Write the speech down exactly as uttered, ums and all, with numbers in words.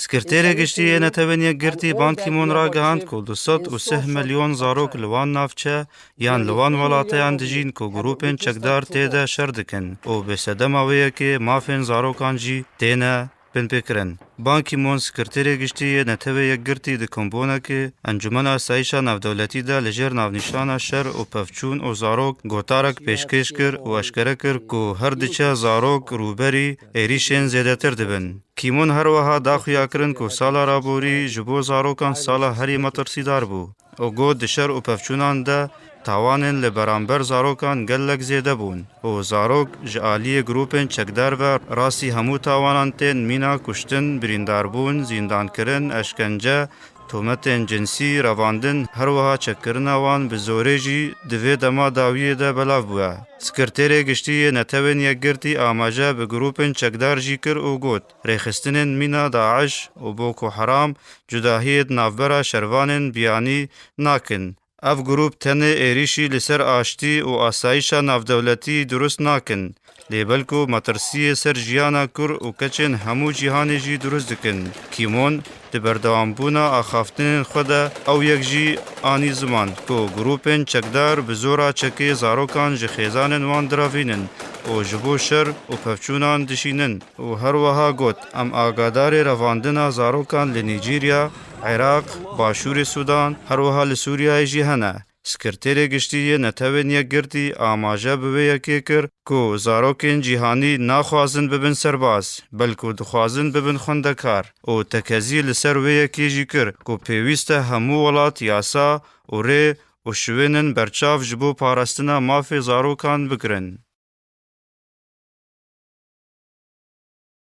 Sekreterê Giştî yê Netewên Yekgirtî Ban Ki-moon ragihand ku du sed û sih milyon zarok li wan navçe yan li wan welateyan dijîn ku grûpên çekdar tê de şer dikin û bi sedema wê yekê mafên zarokan jî têne binpêkirin. Ban Ki-moon, Sekreterê Giştî yê Netewê Yekgirtî, di kombûnekê Encûmena Asayîşa Navdewletî de li jêr navnîşana şer û pevçûn û zarok gotarek pêşkêş kir û eşkere kir ku her diçe zarok rûberî êrîşên zêdetir dibin. Ki-moon her wiha da xuyakirin ku sala raborî ji bo zarokan sala herî metirsîdar bû û got, di şer û pevçûnan de tawanên li beramber zarokan gelek zêde bûn û zarok ji aliyê grûpên çekdar ve rastî hemû tawanan tên, mîna kuştin, birîndarbûn, zîndankirin, eşkence, tometên cinsî, revandin, her wiha çekkirina wan bi zorê jî di vê dema dawiyê de belav bûye. Sekreterê Giştî yê Netewên Yekgirtî amaje bi grûpên çekdar jî kir û got, rêxistinên mîna DAIŞ û Boko Haram cudahiyê di navbera şervanên biyanî nakin. Ev grûp tenê êrîşî li ser aştî û asayîşa navdewletî dirust nakin, lê belku metirsiyê ser jiyana kur û keçên hemû cîhanê jî dirust dikin. Ki-moon di berdewambûna axaftinên xwe de ew yek jî anî ziman ku grûpên çekdar bi zora çekê zarokan ji xêzanên wan direvînin û ji bo şer û pevçûnan dişînin. Û her wiha got, em agadarê revandina zarokan li Nîjerya, Iraq, Başûrê Sûdan, her wiha li Sûriyeyê jî hene. Sekreterê Giştî yê Netewên Yekgirtî amaje bi wê yekê kir ku zarokên cîhanî naxwazin bibin serbaz, belku dixwazin bibin xwendekar û tekezî li ser wê yekê jî kir ku pêwîst e hemû welat yasa û rê û şiwênên berçav ji bo parastina mafê zarokan bigirin.